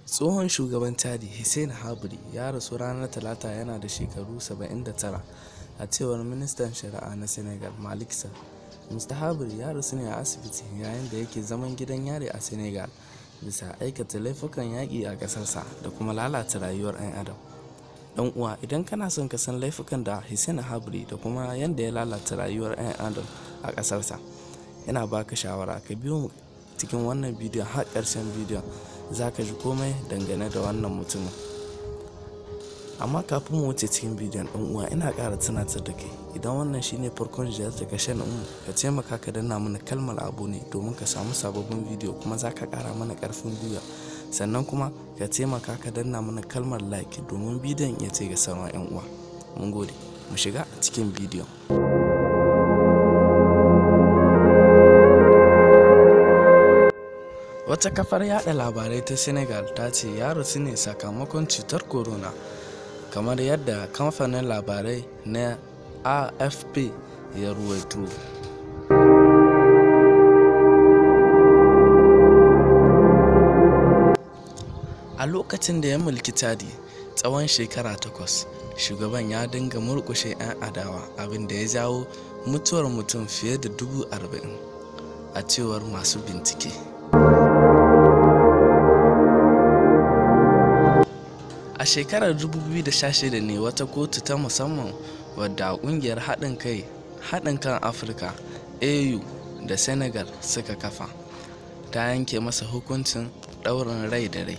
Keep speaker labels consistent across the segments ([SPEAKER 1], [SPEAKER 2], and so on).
[SPEAKER 1] Tsohon shugaban Chadi Hissène Habre ya rasu ranar Talata yana da shekaru 79, a cewar Ministan Shari'a na Senegal Malick Sall. Mr. Habre ya rasu ne a asibiti yayin da yake zaman gidan yari a Senegal bisa aikata laifukan yaƙi a ƙasarsa da kuma lalata rayuwar 'yan adam. Dan uwa, idan kana son ka san laifukan da Hissène Habre da kuma yadda ya lalata rayuwar 'yan adam a ƙasarsa, ina baka shawara ka biyo mu cikin wannan bidiyon har ƙarshen bidiyon, za ka ji komai dangane da wannan mutumin. Amma kafin mu wuce cikin bidiyon, ɗan uwa, ina ƙara tunatar da kai, idan wannan shine farkon ziyartar ka channel mu, ka taimaka ka danna mana kalmar abone domin ka samu sababbin bidiyo, kuma za ka ƙara mana ƙarfin gwiwa. Sannan kuma ka taimaka ka danna mana kalmar like domin bidiyon ya ce ga sauran 'yan uwa. Mun gode, mu shiga cikin bidiyon. Wata kafar yada labarai ta Senegal ta ce ya rasu ne sakamakon cutar corona, kamar yadda kamfanin labarai na AFP ya ruwaito. A lokacin da ya mulki Chadi tsawon shekara 8, shugaban ya dinga murƙushe 'yan adawa, abin da ya jawo mutuwar mutum fiye da 40,000, a cewar masu bincike. A shekarar 2016 ne wata kotu ta musamman wadda kungiyar haɗin kan Afirka (AU) da Senegal suka kafa, ta yanke masa hukuncin ɗaurin rai da rai.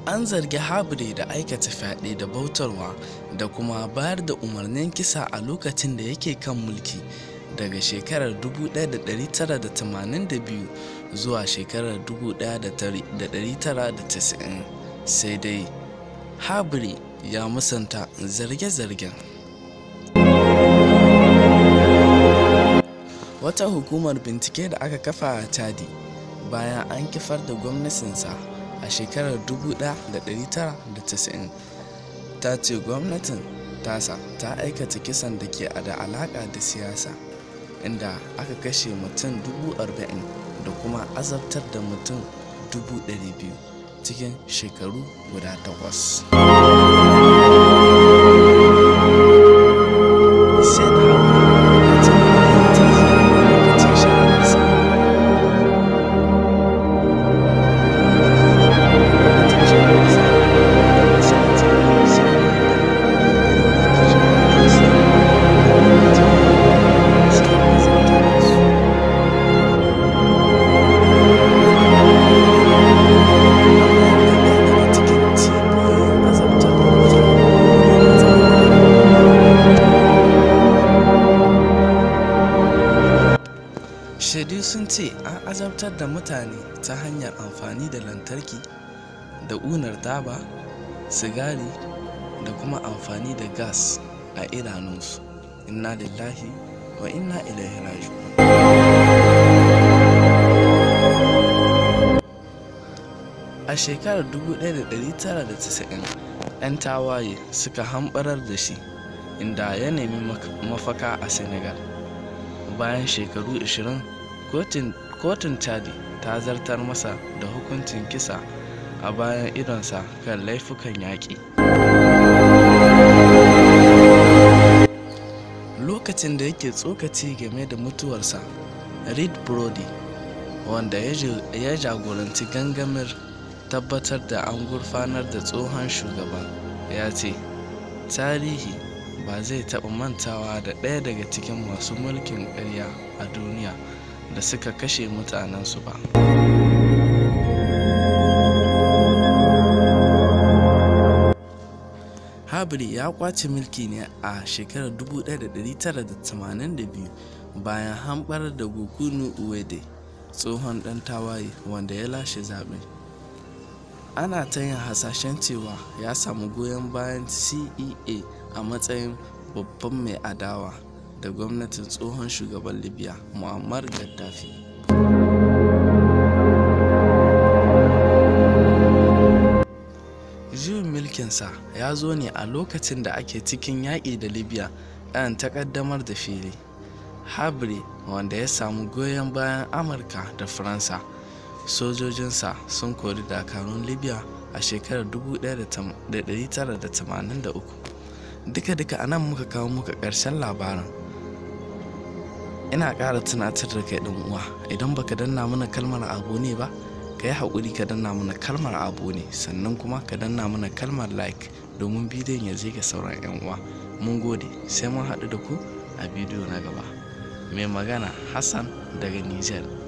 [SPEAKER 1] An zargi Habre da aikata fyaɗe da bautarwa da kuma bayar da umarnin kisa a lokacin da yake kan mulki daga shekarar 1982 zuwa shekarar 1990, sai dai Habre ya musanta zarge-zargen. Wata hukumar bincike da aka kafa a Chadi bayan an kifar da gwamnatinsa a shekarar 1990 ta ce gwamnatin tasa ta aikata kisan da ke da alaƙa da siyasa, inda aka kashe mutum 40,000 da kuma azabtar da mutum 200,000 cikin shekaru guda 8. Hissène Habre ya ci gaba da yin ta'aziyya lokacin shari'arsa. Lokacin shari'arsa, waɗanda suka tsira sun bayyana irin rikicin 'yan sanda da gwamnatin suka azabtar da su. A mayar da ɗaya daga cikin cibiyoyin azabtar da mutane a tsawon Shaidu sun ce an azabtar da mutane ta hanyar amfani da lantarki da ƙunar taba sigari da kuma amfani da gas a idanunsu. Inna lillahi wa inna ilaihi raji'un. A shekarar 1990, 'yan tawaye suka hamɓarar da shi, inda ya nemi mafaka a Senegal. Bayan shekaru 20, kotun Chadi ta zartar masa da hukuncin kisa a bayan idonsa kan laifukan yaƙi. Lokacin da yake tsokaci game da mutuwarsa, Reed Brody, wanda ya jagoranci gangamin tabbatar da an gurfanar da tsohon shugaban, ya ce, "Tarihi ba zai taɓa mantawa da ɗaya daga cikin masu mulkin ƙarya a duniya da suka kashe mutanensu ba." Habre ya ƙwace mulki ne a shekarar 1982 bayan hamɓarar da Goukouni Oueddei, tsohon ɗan tawaye wanda ya lashe zaɓe. Ana ta yin hasashen cewa ya samu goyon bayan CEA a matsayin babban mai adawa da gwamnatin tsohon shugaban Libya Muammar Gaddafi. Juyin mulkinsa ya zo ne a lokacin da ake cikin yaƙi da Libya ɗan ta ƙaddamar da fili. Habre, wanda ya samu goyon bayan Amurka da Faransa, sojojinsa sun kori dakarun Libya a shekarar 1983. Duka-duka a nan muka kawo muka ƙarshen labarin. Ina ƙara tunatar da kai ɗan uwa, idan baka danna mana kalmar abone ba, ka yi haƙuri ka danna mana kalmar abone, sannan kuma ka danna mana kalmar like domin bidiyon ya je ga sauran 'yan uwa. Mun gode, sai mun haɗu da ku a bidiyo na gaba. Mai magana Hassan daga Niger.